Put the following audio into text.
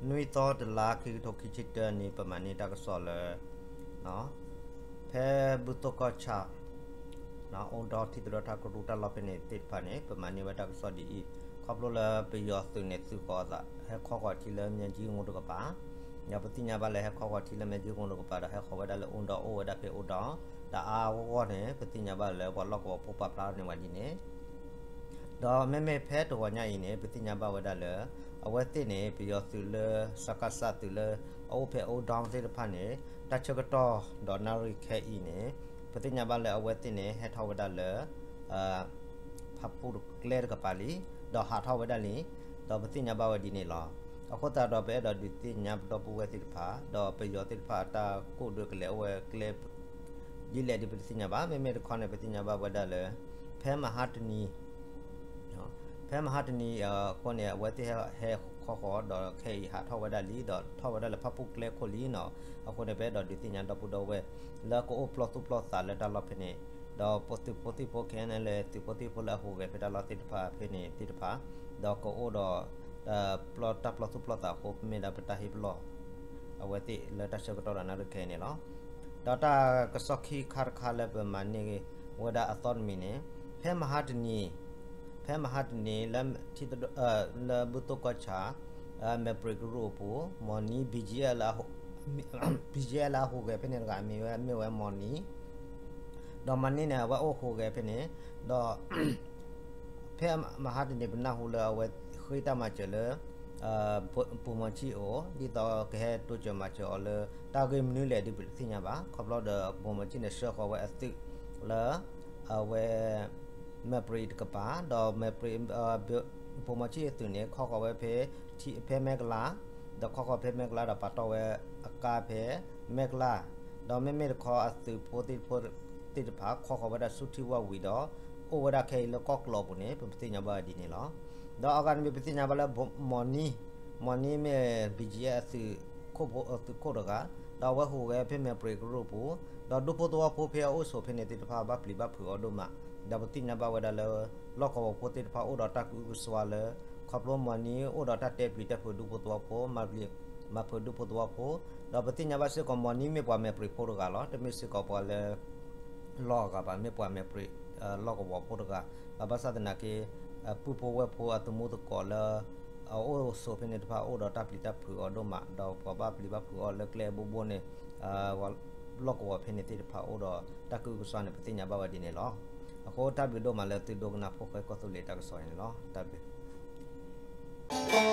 နွံသီတလါ ခံကထိခံဆံတၢနံၣ် ပမၤန့ၢ်တၢ်ကစီၣ်လၢ ဖဲဘူၣ်သိကီၢ်ဆၣ် အိၣ်ဒီးထံသတြီတၢ်ကရူၢ်တၢ်လီၢ်ဖဲန့ၣ်သ့ၣ်တဖၣ်န့ၣ် ပမၤန့ၢ်ဝဲတၢ်ကစီၣ်ဒ်အံၤ, ခီဖျိလၢပယီၤသုးန့ၣ် သုးဃီၤအသး ဟဲခီဃီၤထံလၢမဲာ်ကၠံငိတကပၤ, ဒီးပသ့ၣ်ညါဘၣ်လၢဟဲခီဃီၤထံလၢမဲာ်ကၠံငိတကပၤဒီး ဟဲဃီၤဝဲဒၣ်လၢအိၣ်ဒီးအိၣ်ဝဲဒၣ်ဖဲအိၣ်ဒီး တအါဂီၢ်ဂီၢ်န့ၣ် ပသ့ၣ်ညါဘၣ်လၢပှၤလီၢ်ကဝီၤဖိပာ်ဖျါထီၣ်န့ၢ်ဝဲဒ်န့ၣ် ဒီးမ့မ့ၢ်ဖဲတဂီၤညါအံၤန့ၣ် ပသ့ၣ်ညါဘၣ်ဝဲဒၣ်လၢ အဝဲသ့ၣ်န့ၣ် ပယီၤသုးလၢ စကစ သုးလၢ အအိၣ်ဖဲအိၣ်ဒီသ့ၣ်တဖၣ်န့ၣ် တၢ်ဆၢကတီၢ်ဒီးနၣ်ရံၣ်ခဲအံၤန့ၣ် ပသ့ၣ်ညါဘၣ်လၢအဝဲသ့ၣ်န့ၣ် ဟဲထီၣ်ဝဲဒၣ်လၢ ဖးပူၣ်ကျဲတကပၤလံ, ဒီးဟးထီၣ်ဝဲဒၣ်လံ, ဒီးပသ့ၣ်ညါဘၣ်ဝဲဒ်န့ၣ်လီၤ. အဃိသတးဒီး ပအဲၣ်ဒိးဒုးသ့ၣ်ညါပဒီပုၢ်ဝဲၢ်သ့ၣ်တဖၣ် ဒီးပယီၤသ့ၣ်တဖၣ်အတၢ်ကိၣ်ဒွဲကလဲၤအိၣ်ဝဲကျဲ ဒ်လဲၣ်ဒ်ပတသ့ၣ်ညါဘၣ်. မ့မ့ၢ်တခီန့ၣ် ပသ့ၣ်ညါဘၣ်ဝဲဒၣ်လၢ ဖဲမဟါတနံၤ ဖဲမဟါတနံၤအဃိန့ၣ် အဝဲသ့ၣ်ဟဲခီဃီၤဒီးခဲအံၤဟးထီၣ်ဝဲဒၣ်လံ ဒီးထီၣ်ဝဲဒၣ်လၢဖးပူၣ်ကျဲခိၣ်လံနီၤ. အဃိန့ၣ် ပအဲၣ်ဒိးဒုးသ့ၣ်ညါဒီပုၢ်ဒီဝဲၢ် လၢကအိၣ်ပျီသူၣ်ပျီသးလၢတၢ်လီၢ်ဖဲန့ၣ်, ဒီးပသုးဖိသံၣ်ဖိခဲအံၤန့ၣ် လၢသုးဖိသံၣ်ဖိလၢအဟူးဂဲၤဖဲတၢ်လီၢ်သ့ၣ်တဖၣ်ဖဲန့ၣ်သ့ၣ်တဖၣ်, ဒီးကအိၣ်ဒီး တၢ်ပျီသူၣ်ပျီသးအဃိ မ့ၢ်ဒၣ်ပတၢ်ဟ့ၣ်ပလီၢ် အဝဲသ့ၣ်လၢတၢ်ဆၢကတီၢ်ဒီးနၣ်ရံၣ်ခဲအံၤန့ၣ်လီၤ. ဒီးတၢ်ကစီၣ်ခံခါတခါလၢပမၤန့ၢ်ဝဲဒၣ်အသီတမံၤန့ၣ်, ဖဲမဟါတနံၤ, ဖဲမဟါတနံၤ လၢဘူၣ်သိကီၢ်ဆၣ် မဲာ်ပြံးကရူၢ်အပူၤ မီၤနံၤ BGF လၢ BGF လၢအဟူးဂဲၤဖဲန့ၣ်တဂၤ အမံၤဝဲမ့ၢ်ဝဲမီၤနံၤ, ဒီးမီၤနံၤန့ၣ် အဝဲအိၣ်ဟူးဂဲၤဖဲန့ၣ်, ဒီး ဖဲမဟါတနံၤ ပနၢ်ဟူလၢအဝဲဃ့တၢ်မၤစၢၤလၢ ပိာ်မီၤဆံၣ်အအိၣ် ဒ်သိးကဟဲတိစၢၤမၤစၢၤအီၤလၢ တၢ်ဂ့ၢ်မနုၤလဲၣ်ဒ်ပတသ့ၣ်ညါဘၣ်. ခီဖျိဒီးပိာ်မီၤဆံၣ်န့ၣ် ဆှၢဃီၤဝဲအသုးလၢ အဝဲ မဲာ်ပြံးတကပၤ, ဒီးမဲာ်ပြံး ပိာ်မီၤဆံၣ်အသုးန့ၣ် ခီဃီၤဝဲဖဲ ထံ ဖဲမဲကလါ, ဒီးခီဃီၤဖဲမဲကလါဒီးပာ်တီၢ်ဝဲအကါဖဲမဲကလါ, ဒီးမ့မ့ၢ်တခီအသုးဖိသ့ၣ်တဖၣ် ခီဃီၤဝဲဒၣ်ဆူထံဝၣ်ဝံၤဒီး အိၣ်ဝဲဒၣ်ခဲအံၤလၢကီၢ်ကျီးပူၤန့ၣ် ပသ့ၣ်ညါဘၣ်ဝဲဒ်န့ၣ်လီၤ. ဒီးအဂၤတမံၤ ပသ့ၣ်ညါဘၣ်လၢ မီၤနံၤ, မီၤနံၤမ့ၢ် BGF အသုးခိၣ်ဖိ အသုးခိၣ်တဂၤ, ဒီးအဝဲဟူးဂဲၤဖဲမဲာ်ပြံးကရူၢ်ပူၤ, ဒီးဒူဖိသဝီဖိဖဲအအိၣ်ဆိးဖဲန့ၣ်သ့ၣ်တဖၣ် ဘၣ်ပျံၤဘၣ်ဖုးအီၤဒိၣ်မး, ဒီးပသ့ၣ်ညါဘၣ်ဝဲဒၣ်လၢ လီၢ်ကဝီၤဖိသ့ၣ်တဖၣ်အိၣ်ဒီးတၢ်ကအုကစွါလၢ ခီဖျိမီၤနံၤအိၣ်ဒီးတၢ်တဲပျံၤတဲဖုးဒူဖိသဝီဖိ, မၤပျံၤမၤဖုးဒူဖိသဝီဖိ, ဒီးပသ့ၣ်ညါဘၣ်စ့ၢ်ကီး မီၤနံၤမ့ၢ်ပှၤမဲာ်ပြံးဖိတဂၤလီၤ. တမ့ၢ်စ့ၢ်ကီးပှၤလၢ လီၢ်အဂၤဘၣ်, မ့ၢ်ပှၤမဲာ်ပြံး လီၢ်ကဝီၤဖိတဂၤ, ဘၣ်ဆၣ်သနာ်က့ ပုၢ်ဖိဝဲၢ်ဖိအသမူသကိးလၢ အအိၣ်ဆိးဖဲန့ၣ်တဖၣ် အိၣ်ဒီးတၢ်ပျံၤတၢ်ဖုးအီၤဒိၣ်မး, ဒီးပှၤဘၣ်ပျံၤဘၣ်ဖုးအီၤလၢကျဲအဘိဘိန့ၣ် လီၢ်ကဝီၤဖဲန့ၣ်သ့ၣ်တဖၣ်အိၣ်ဒီးတၢ်ကအုကစွါန့ၣ် ပသ့ၣ်ညါဘၣ်ဝဲဒ်န့ၣ်လီၤ. အဃိတၢ်ဘျုးဒိၣ်မးလၢသုဒိကနၣ်ဖိၣ်ဃဲကီၢ်သူလ့ၤတၢ်ကစီၣ်န့ၣ်လီၤ. တၢ်ဘျုး